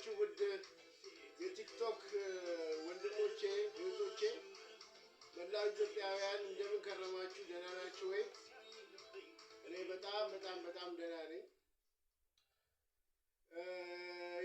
አላችሁ ውድ የቲክቶክ ወንድሞቼ እህቶቼ፣ መላው ኢትዮጵያውያን እንደምን ከረማችሁ? ደህና ናችሁ ወይ? እኔ በጣም በጣም በጣም ደህና ነኝ።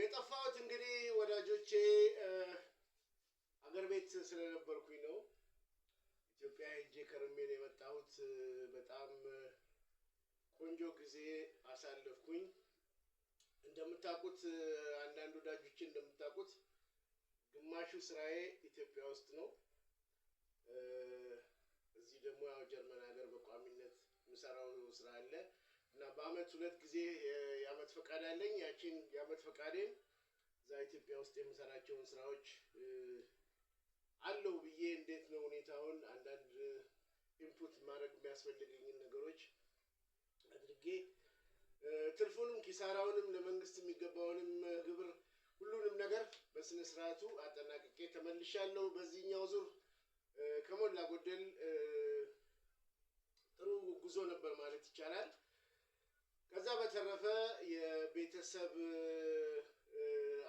የጠፋሁት እንግዲህ ወዳጆቼ አገር ቤት ስለነበርኩኝ ነው። ኢትዮጵያ ሄጄ ከርሜ ነው የመጣሁት። በጣም ቆንጆ ጊዜ አሳለፍኩኝ። እንደምታውቁት፣ አንዳንድ ወዳጆቼ እንደምታውቁት ግማሹ ስራዬ ኢትዮጵያ ውስጥ ነው። እዚህ ደግሞ ያው ጀርመን ሀገር በቋሚነት የምሰራው ስራ አለ እና በአመት ሁለት ጊዜ የአመት ፈቃድ አለኝ። ያቺን የአመት ፈቃዴን እዛ ኢትዮጵያ ውስጥ የምሰራቸውን ስራዎች አለው ብዬ እንዴት ነው ሁኔታውን አንዳንድ input ማድረግ የሚያስፈልገኝን ነገሮች አድርጌ ትርፉንም ኪሳራውንም ለመንግስት የሚገባውንም ግብር ሁሉንም ነገር በስነ ስርዓቱ አጠናቅቄ ተመልሻለሁ። በዚህኛው ዙር ከሞላ ጎደል ጥሩ ጉዞ ነበር ማለት ይቻላል። ከዛ በተረፈ የቤተሰብ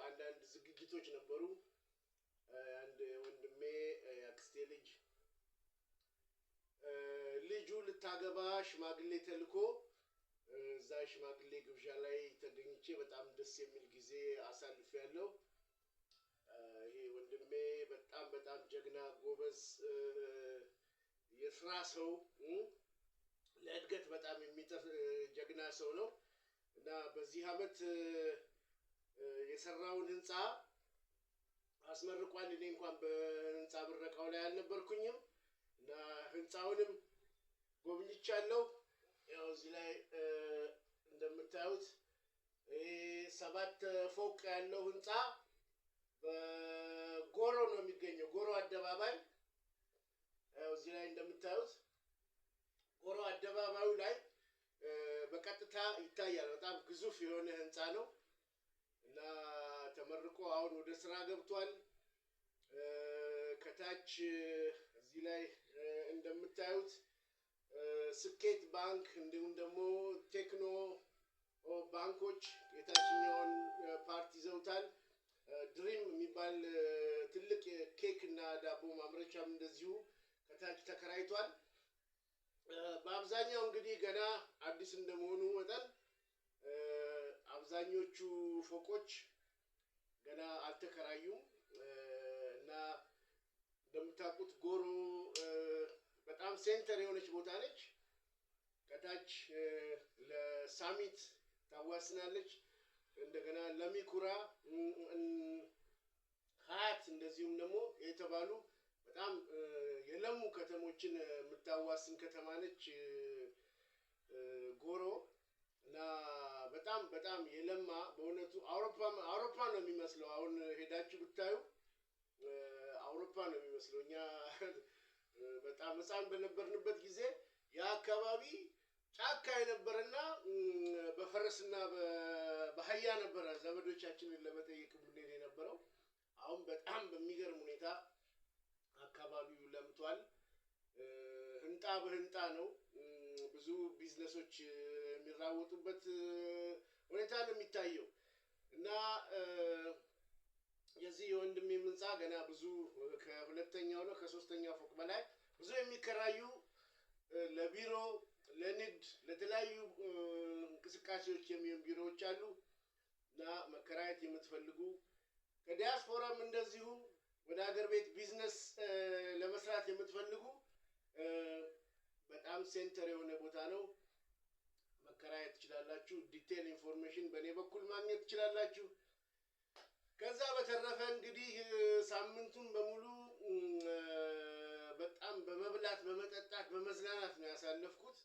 አንዳንድ ዝግጅቶች ነበሩ። አንድ ወንድሜ የአክስቴ ልጅ ልጁ ልታገባ ሽማግሌ ተልኮ እዛ ሽማግሌ ግብዣ ላይ ተገኝቼ በጣም ደስ የሚል ጊዜ አሳልፌያለሁ። ይሄ ወንድሜ በጣም በጣም ጀግና፣ ጎበዝ፣ የስራ ሰው፣ ለእድገት በጣም የሚጥር ጀግና ሰው ነው እና በዚህ አመት የሰራውን ህንፃ አስመርቋል። እኔ እንኳን በህንፃ ምረቃው ላይ አልነበርኩኝም እና ህንፃውንም ጎብኝቻለሁ። ያው እዚህ ላይ እንደምታዩት ይሄ 7 ፎቅ ያለው ህንፃ በጎሮ ነው የሚገኘው፣ ጎሮ አደባባይ። ያው እዚህ ላይ እንደምታዩት ጎሮ አደባባዩ ላይ በቀጥታ ይታያል። በጣም ግዙፍ የሆነ ህንፃ ነው እና ተመርቆ አሁን ወደ ስራ ገብቷል። ከታች እዚህ ላይ እንደምታዩት ስኬት ባንክ እንዲሁም ደግሞ ቴክኖ ባንኮች የታችኛውን part ይዘውታል። ድሪም የሚባል ትልቅ ኬክ እና ዳቦ ማምረቻም እንደዚሁ ከታች ተከራይቷል። በአብዛኛው እንግዲህ ገና አዲስ እንደመሆኑ መጠን አብዛኞቹ ፎቆች ገና አልተከራዩም እና እንደምታውቁት ጎሮ በጣም center የሆነች ቦታ ነች። ከታች ለሳሚት ታዋስናለች። እንደገና ለሚኩራ፣ ሀያት እንደዚሁም ደግሞ የተባሉ በጣም የለሙ ከተሞችን የምታዋስን ከተማ ነች ጎሮ እና በጣም በጣም የለማ፣ በእውነቱ አውሮፓ አውሮፓ ነው የሚመስለው። አሁን ሄዳችሁ ብታዩ አውሮፓ ነው የሚመስለው። እኛ በጣም ሕፃን በነበርንበት ጊዜ ያ አካባቢ ጫካ የነበረና በፈረስና በአህያ ነበረ ዘመዶቻችንን ለመጠየቅ የምንሄድ የነበረው። አሁን በጣም በሚገርም ሁኔታ አካባቢው ለምቷል። ህንጣ በህንጣ ነው። ብዙ ቢዝነሶች የሚራወጡበት ሁኔታ ነው የሚታየው እና የዚህ የወንድሜም ህንፃ ገና ብዙ ከሁለተኛው ነው ከሶስተኛው ፎቅ በላይ ብዙ የሚከራዩ ለቢሮ፣ ለንግድ፣ ለተለያዩ እንቅስቃሴዎች የሚሆን ቢሮዎች አሉ እና መከራየት የምትፈልጉ፣ ከዲያስፖራም እንደዚሁ ወደ ሀገር ቤት ቢዝነስ ለመስራት የምትፈልጉ በጣም center የሆነ ቦታ ነው። መከራየት ትችላላችሁ። Detail information በእኔ በኩል ማግኘት ትችላላችሁ። ከዛ በተረፈ እንግዲህ ሳምንቱን በሙሉ በጣም በመብላት፣ በመጠጣት፣ በመዝናናት ነው ያሳለፍኩት።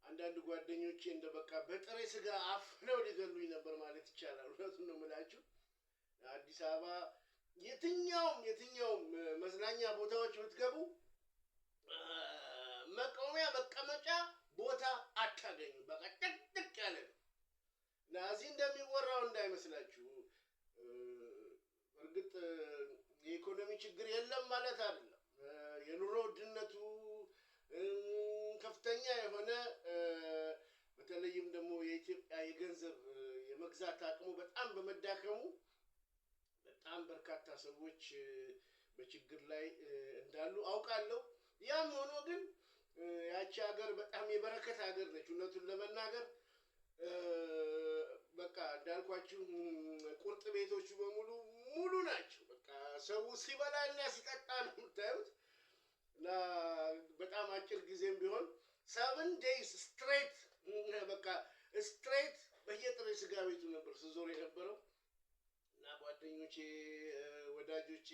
አንዳንድ ጓደኞቼ እንደ በቃ በጥሬ ስጋ አፍነው ሊገሉኝ ነበር ማለት ይቻላል። እውነቱን ነው የምላችሁ። አዲስ አበባ የትኛውም የትኛውም መዝናኛ ቦታዎች ብትገቡ መቆሚያ መቀመጫ ቦታ አታገኙ። በቃ ጥቅጥቅ ያለ ነው እና እዚህ እንደሚወራው እንዳይመስላችሁ። እርግጥ የኢኮኖሚ ችግር የለም ማለት አይደለም። የኑሮ ውድነቱ ከፍተኛ የሆነ፣ በተለይም ደግሞ የኢትዮጵያ የገንዘብ የመግዛት አቅሙ በጣም በመዳከሙ በጣም በርካታ ሰዎች በችግር ላይ እንዳሉ አውቃለሁ። ያም ሆኖ ግን ያቺ ሀገር በጣም የበረከት ሀገር ነች። እውነቱን ለመናገር በቃ እንዳልኳችሁ ቁርጥ ቤቶቹ በሙሉ ሙሉ ናቸው። በቃ ሰው ሲበላና ሲጠጣ ነው የምታዩት። እና በጣም አጭር ጊዜም ቢሆን 7 days straight፣ በቃ straight በየጥሬ ስጋ ቤቱ ነበር ስዞር የነበረው። እና ጓደኞቼ፣ ወዳጆቼ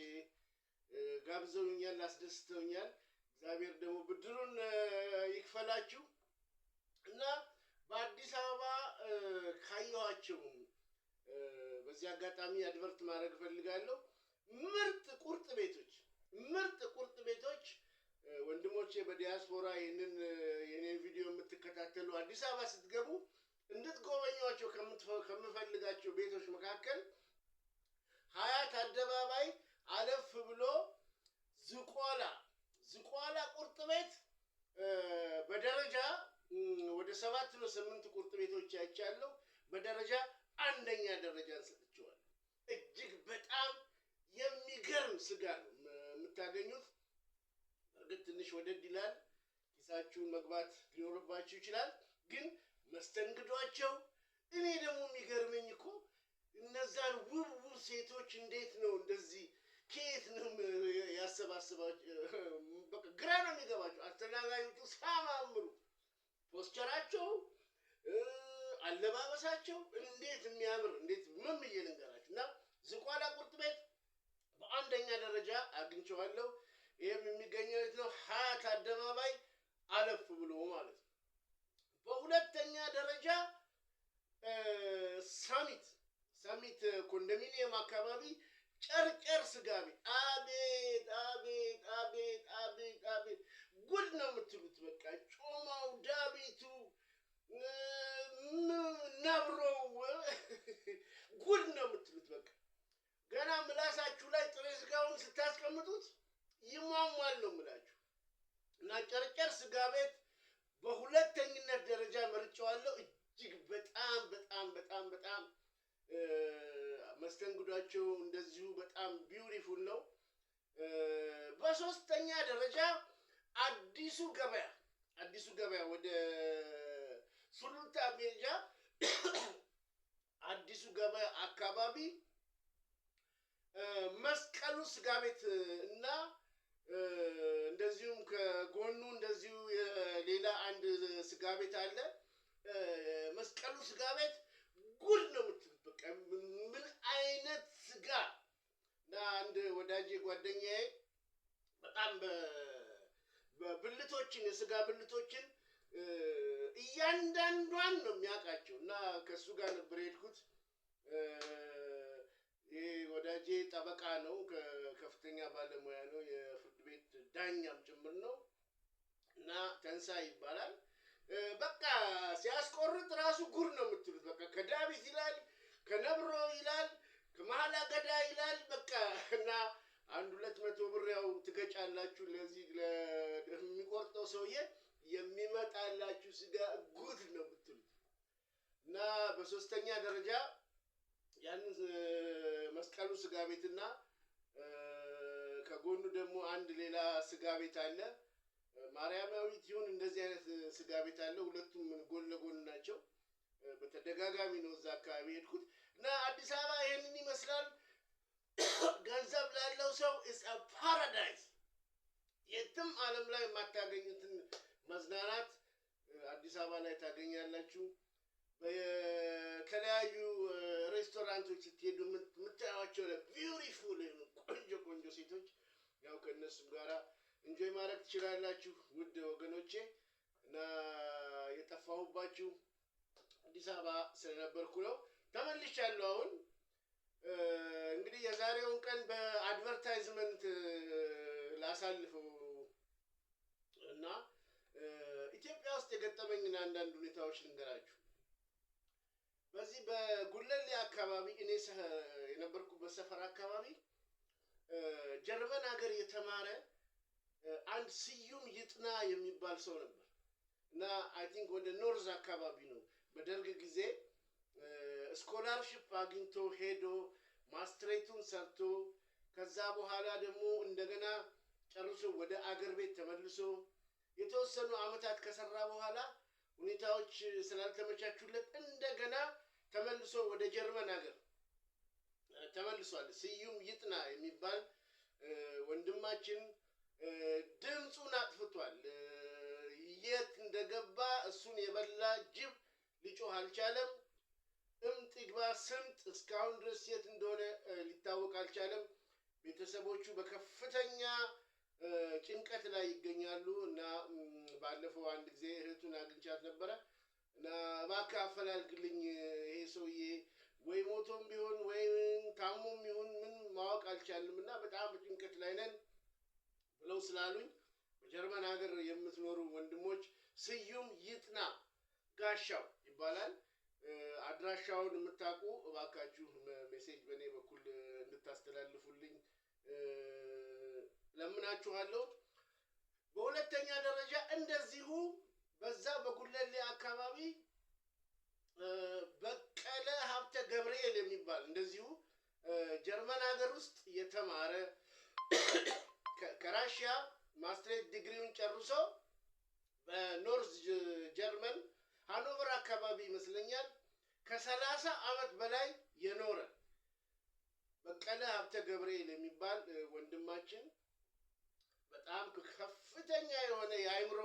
ጋብዘውኛል፣ አስደስተውኛል። እግዚአብሔር ደግሞ ብድሩን ይክፈላችሁ። እና በአዲስ አበባ ካየኋቸውም በዚህ አጋጣሚ advert ማድረግ እፈልጋለሁ። ምርጥ ቁርጥ ቤቶች፣ ምርጥ ቁርጥ ቤቶች፣ ወንድሞቼ በዲያስፖራ ይህንን የኔን ቪዲዮ የምትከታተሉ፣ አዲስ አበባ ስትገቡ እንድትጎበኟቸው ከምፈልጋቸው ቤቶች መካከል ሀያት አደባባይ አለፍ ብሎ ዝቋላ፣ ዝቋላ ቁርጥ ቤት በደረጃ ወደ ሰባት ነው ስምንት ቁርጥ ቤቶች አይቻለሁ። በደረጃ አንደኛ ደረጃን ሰጥቼዋለሁ። እጅግ በጣም የሚገርም ስጋ ነው የምታገኙት። እርግጥ ትንሽ ወደድ ይላል፣ ኪሳችሁን መግባት ሊኖርባችሁ ይችላል። ግን መስተንግዷቸው፣ እኔ ደግሞ የሚገርመኝ እኮ እነዛን ውብ ውብ ሴቶች እንዴት ነው እንደዚህ ከየት ነው ያሰባስባቸው? በቃ ግራ ነው የሚገባቸው። አስተናጋጆቹ ሲያማምሩ፣ posture ኣቸው፣ አለባበሳቸው እንዴት የሚያምር፣ እንዴት ምን ብዬ ልንገራችሁ። እና ዝቋላ ቁርጥ ቤት በአንደኛ ደረጃ አግኝቼዋለሁ። ይህም የሚገኘው የት ነው? ሀያት አደባባይ አለፍ ብሎ ማለት ነው። በሁለተኛ ደረጃ ሰሚት፣ ሰሚት ኮንዶሚኒየም አካባቢ ጨርጨር ስጋ ቤት፣ አቤት አቤት አቤት አቤት አቤት፣ ጉድ ነው የምትሉት። በቃ ጮማው፣ ዳቢቱ፣ ነብሮው ጉድ ነው የምትሉት። በቃ ገና ምላሳችሁ ላይ ጥሬ ስጋውን ስታስቀምጡት ይሟሟል ነው የምላችሁ። እና ጨርጨር ስጋ ቤት በሁለተኝነት ደረጃ መርጬዋለሁ። እጅግ በጣም በጣም በጣም በጣም መስተንግዷቸው እንደዚሁ በጣም beautiful ነው። በሶስተኛ ደረጃ አዲሱ ገበያ፣ አዲሱ ገበያ ወደ ሱሉልታ መሄጃ አዲሱ ገበያ አካባቢ መስቀሉ ስጋ ቤት እና እንደዚሁም ከጎኑ እንደዚሁ ሌላ አንድ ስጋ ቤት አለ። መስቀሉ ስጋ ቤት ጉድ ነው የምትሉት። በቃ ምን አይነት ስጋ! እና አንድ ወዳጄ ጓደኛዬ በጣም በብልቶችን፣ የስጋ ብልቶችን እያንዳንዷን ነው የሚያውቃቸው እና ከእሱ ጋር ነበር የሄድኩት። ይህ ወዳጄ ጠበቃ ነው፣ ከፍተኛ ባለሙያ ነው፣ የፍርድ ቤት ዳኛም ጭምር ነው እና ተንሳይ ይባላል። በቃ ሲያስቆርጥ ራሱ ጉድ ነው የምትሉት። በቃ ከዳቢት ይላል፣ ከነብሮ ይላል፣ ከመሀል አገዳ ይላል። በቃ እና አንድ 200 ብር ያው ትገጫላችሁ ለዚህ ለሚቆርጠው ሰውዬ፣ የሚመጣላችሁ ስጋ ጉድ ነው የምትሉት። እና በሶስተኛ ደረጃ ያንን መስቀሉ ስጋ ቤትና ከጎኑ ደግሞ አንድ ሌላ ስጋ ቤት አለ። ማርያማዊት ይሁን እንደዚህ አይነት ስጋ ቤት አለ። ሁለቱም ጎን ለጎን ናቸው። በተደጋጋሚ ነው እዛ አካባቢ የሄድኩት እና አዲስ አበባ ይሄንን ይመስላል። ገንዘብ ላለው ሰው it's a paradise። የትም ዓለም ላይ የማታገኙትን መዝናናት አዲስ አበባ ላይ ታገኛላችሁ። በተለያዩ ሬስቶራንቶች ስትሄዱ የምታዩቸው beautiful ቆንጆ ቆንጆ ሴቶች፣ ያው ከእነሱም ጋራ enjoy ማድረግ ትችላላችሁ ውድ ወገኖቼ። እና የጠፋሁባችሁ አዲስ አበባ ስለነበርኩ ነው። ተመልሻለሁ። አሁን እንግዲህ የዛሬውን ቀን በ advertisement ላሳልፈው እና ኢትዮጵያ ውስጥ የገጠመኝን አንዳንድ ሁኔታዎች ልንገራችሁ። በዚህ በጉለሌ አካባቢ፣ እኔ የነበርኩበት ሰፈር አካባቢ፣ ጀርመን ሀገር የተማረ አንድ ስዩም ይጥና የሚባል ሰው ነበር እና I think ወደ north አካባቢ ነው። በደርግ ጊዜ scholarship አግኝቶ ሄዶ ማስተርሱን ማስትሬቱን ሰርቶ ከዛ በኋላ ደግሞ እንደገና ጨርሶ ወደ አገር ቤት ተመልሶ የተወሰኑ አመታት ከሰራ በኋላ ሁኔታዎች ስላልተመቻቹለት እንደገና ተመልሶ ወደ ጀርመን ሀገር ተመልሷል። ስዩም ይጥና የሚባል ወንድማችን ድምፁን አጥፍቷል። የት እንደገባ እሱን የበላ ጅብ ሊጮህ አልቻለም። እምጥ ይግባ ስምጥ እስካሁን ድረስ የት እንደሆነ ሊታወቅ አልቻለም። ቤተሰቦቹ በከፍተኛ ጭንቀት ላይ ይገኛሉ እና ባለፈው አንድ ጊዜ እህቱን አግኝቻት ነበረ እና እባክህ አፈላልግልኝ፣ ይሄ ሰውዬ ወይ ሞቶም ቢሆን ወይ ታሞም ይሁን ምን ማወቅ አልቻልም እና በጣም በጭንቀት ላይ ነን ብለው ስላሉኝ በጀርመን ሀገር የምትኖሩ ወንድሞች ስዩም ይጥና ጋሻው ይባላል። አድራሻውን የምታውቁ እባካችሁ message በእኔ በኩል እንድታስተላልፉልኝ ለምናችኋለሁ። በሁለተኛ ደረጃ እንደዚሁ በዛ በጉለሌ አካባቢ በቀለ ሀብተ ገብርኤል የሚባል እንደዚሁ ጀርመን ሀገር ውስጥ የተማረ፣ ከራሽያ ማስትሬት ዲግሪውን ጨርሶ በ North ጀርመን ሃኖቨር አካባቢ ይመስለኛል ከ30 ዓመት በላይ የኖረ በቀለ ሀብተ ገብርኤል የሚባል ወንድማችን በጣም ከፍተኛ የሆነ የአእምሮ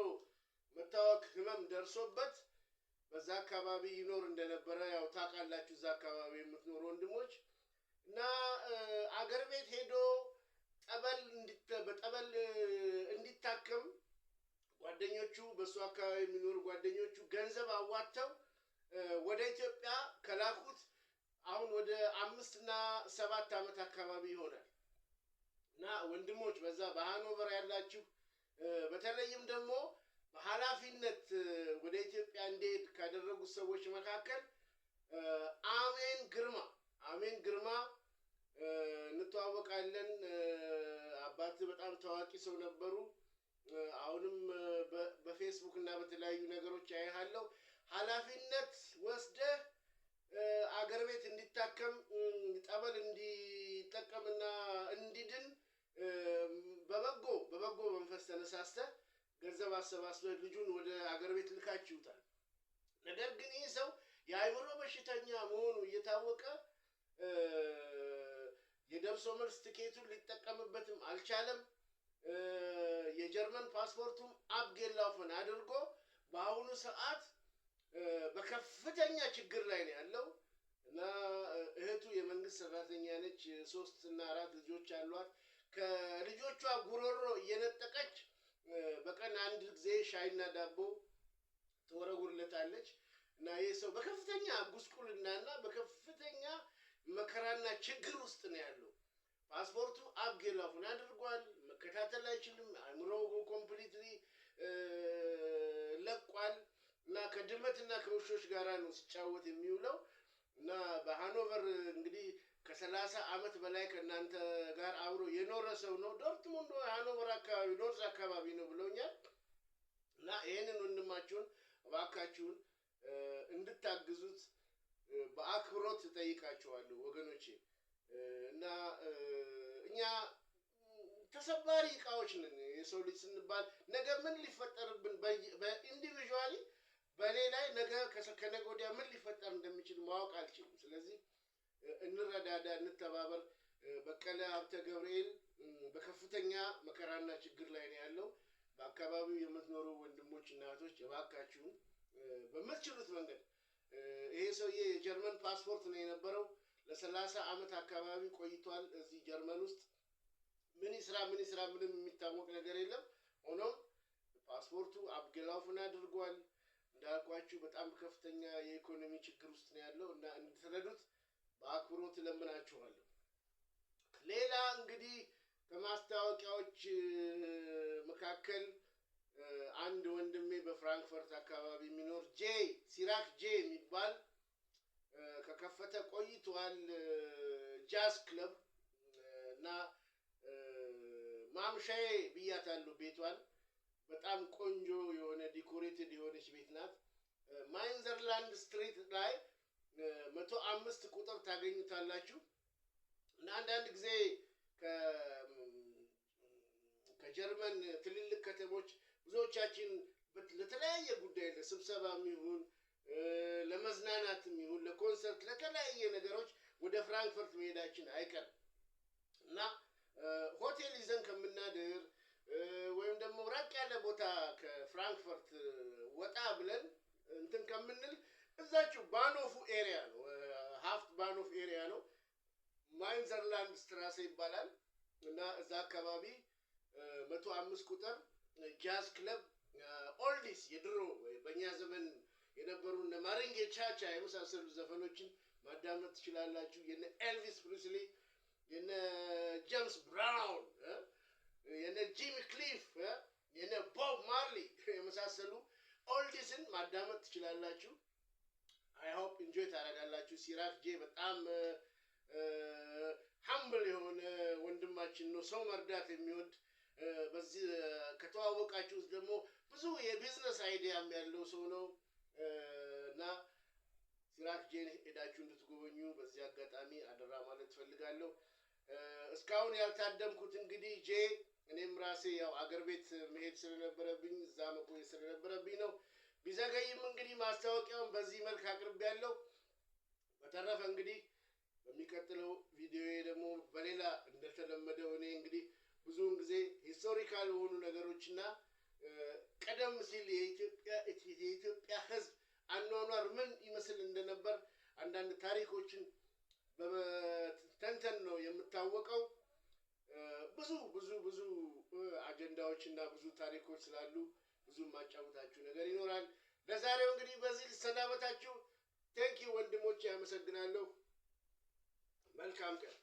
መታወክ ህመም ደርሶበት በዛ አካባቢ ይኖር እንደነበረ ያው ታውቃላችሁ፣ እዛ አካባቢ የምትኖሩ ወንድሞች። እና አገር ቤት ሄዶ ጠበል በጠበል እንዲታከም ጓደኞቹ፣ በእሱ አካባቢ የሚኖሩ ጓደኞቹ ገንዘብ አዋጥተው ወደ ኢትዮጵያ ከላኩት አሁን ወደ 5 እና 7 ዓመት አካባቢ ይሆናል። እና ወንድሞች፣ በዛ በሃኖቨር ያላችሁ፣ በተለይም ደግሞ በኃላፊነት ወደ ኢትዮጵያ እንዲሄድ ካደረጉት ሰዎች መካከል አሜን ግርማ፣ አሜን ግርማ እንተዋወቃለን። አባት በጣም ታዋቂ ሰው ነበሩ። አሁንም በፌስቡክ እና በተለያዩ ነገሮች አይሃለሁ። ኃላፊነት ወስደህ አገር ቤት እንዲታከም፣ ጠበል እንዲጠቀምና እንዲድን በበጎ መንፈስ ተነሳስተህ ገንዘብ አሰባስበህ ልጁን ወደ አገር ቤት ልካችሁታል። ነገር ግን ይህ ሰው የአእምሮ በሽተኛ መሆኑ እየታወቀ የደርሶ መልስ ትኬቱን ሊጠቀምበትም አልቻለም። የጀርመን ፓስፖርቱም abgelaufen አድርጎ በአሁኑ ሰዓት በከፍተኛ ችግር ላይ ነው ያለው እና እህቱ የመንግስት ሰራተኛ ነች። ሶስት እና አራት ልጆች አሏት። ከልጆቿ ጉሮሮ እየነጠቀች በቀን አንድ ጊዜ ሻይና ዳቦ ትወረውርለታለች። እና ይህ ሰው በከፍተኛ ጉስቁልናና በከፍተኛ መከራና ችግር ውስጥ ነው ያለው። ፓስፖርቱ abgelaufen አድርጓል። መከታተል አይችልም። አእምሮ completely ለቋል እና ከድመትና ከውሾች ጋር ነው ሲጫወት የሚውለው። እና በሃኖቨር እንግዲህ ከ30 ዓመት በላይ ከእናንተ ጋር አብሮ የኖረ ሰው ነው። ዶርትሙንድ ሃኖቨር አካባቢ፣ North አካባቢ ነው ብለውኛል። እና ይህንን ወንድማችሁን እባካችሁን እንድታግዙት በአክብሮት እጠይቃችኋለሁ ወገኖቼ። እና እኛ ተሰባሪ እቃዎች ነን። የሰው ልጅ ስንባል ነገ ምን ሊፈጠርብን፣ በ individually በእኔ ላይ ነገ ከነገ ወዲያ ምን ሊፈጠር እንደሚችል ማወቅ አልችልም። ስለዚህ እንረዳዳ፣ እንተባበር። በቀለ ሀብተ ገብርኤል በከፍተኛ መከራና ችግር ላይ ነው ያለው። በአካባቢው የምትኖሩ ወንድሞች እና እህቶች እባካችሁን በምትችሉት መንገድ፣ ይሄ ሰውዬ የጀርመን ፓስፖርት ነው የነበረው። ለ30 ዓመት አካባቢ ቆይቷል እዚህ ጀርመን ውስጥ። ምን ይስራ ምን ይስራ ምንም የሚታወቅ ነገር የለም። ሆኖም ፓስፖርቱ abgelaufen አድርጓል። እንዳልኳችሁ በጣም ከፍተኛ የኢኮኖሚ ችግር ውስጥ ነው ያለው እና እንድትረዱት በአክብሮት እለምናችኋለሁ። ሌላ እንግዲህ ከማስታወቂያዎች መካከል አንድ ወንድሜ በፍራንክፈርት አካባቢ የሚኖር ጄ ሲራክ ጄ የሚባል ከከፈተ ቆይቷል jazz club እና ማምሻዬ ብያታለሁ ቤቷን። በጣም ቆንጆ የሆነ decorated የሆነች ቤት ናት። ማይንዘርላንድ street ላይ 105 ቁጥር ታገኙታላችሁ። አንዳንድ ጊዜ ከጀርመን ትልልቅ ከተሞች ብዙዎቻችን ለተለያየ ጉዳይ፣ ለስብሰባም ይሁን ለመዝናናትም ይሁን ለኮንሰርት፣ ለተለያየ ነገሮች ወደ ፍራንክፈርት መሄዳችን አይቀርም። እና ሆቴል ይዘን ከምናድር ወይም ደግሞ ራቅ ያለ ቦታ ከፍራንክፈርት ወጣ ብለን እንትን ከምንል እዛችሁ Bahnhof ኡ area ነው፣ Hauptbahnhof area ነው። Mainzer Landstraße ይባላል። እና እዛ አካባቢ 105 ቁጥር jazz club፣ oldies፣ የድሮ በእኛ ዘመን የነበሩ እነ ማሬንጌ ቻቻ የመሳሰሉ ዘፈኖችን ማዳመጥ ትችላላችሁ። የነ ኤልቪስ ፕሪስሊ፣ የነ ጄምስ ብራውን፣ የነ ጂሚ ክሊፍ፣ የነ ቦብ ማርሊ የመሳሰሉ oldies ን ማዳመጥ ትችላላችሁ። I hope enjoy ታደርጋላችሁ። ሲራክ ጄ በጣም humble የሆነ ወንድማችን ነው። ሰው መርዳት የሚወድ፣ በዚህ ከተዋወቃችሁት ደግሞ ብዙ የ business idea ም ያለው ሰው ነው። እና ሲራክ ጄን ሄዳችሁ እንድትጎበኙ በዚህ አጋጣሚ አደራ ማለት እፈልጋለሁ። እስካሁን ያልታደምኩት እንግዲህ ጄ እኔም ራሴ ያው አገር ቤት መሄድ ስለነበረብኝ፣ እዛ መቆየት ስለነበረብኝ ነው። ቢዘገይም እንግዲህ ማስታወቂያውን በዚህ መልክ አቅርቤያለሁ። በተረፈ እንግዲህ በሚቀጥለው ቪዲዮ ደግሞ በሌላ፣ እንደተለመደው እኔ እንግዲህ ብዙውን ጊዜ historical የሆኑ ነገሮችና ቀደም ሲል የኢትዮጵያ ሕዝብ አኗኗር ምን ይመስል እንደነበር አንዳንድ ታሪኮችን በመተንተን ነው የምታወቀው። ብዙ ብዙ ብዙ አጀንዳዎች እና ብዙ ታሪኮች ስላሉ ብዙ የማጫወታችሁ ነገር ይኖራል። ለዛሬው እንግዲህ በዚህ ልሰናበታችሁ። Thank you ወንድሞች፣ ያመሰግናለሁ። መልካም ቀን።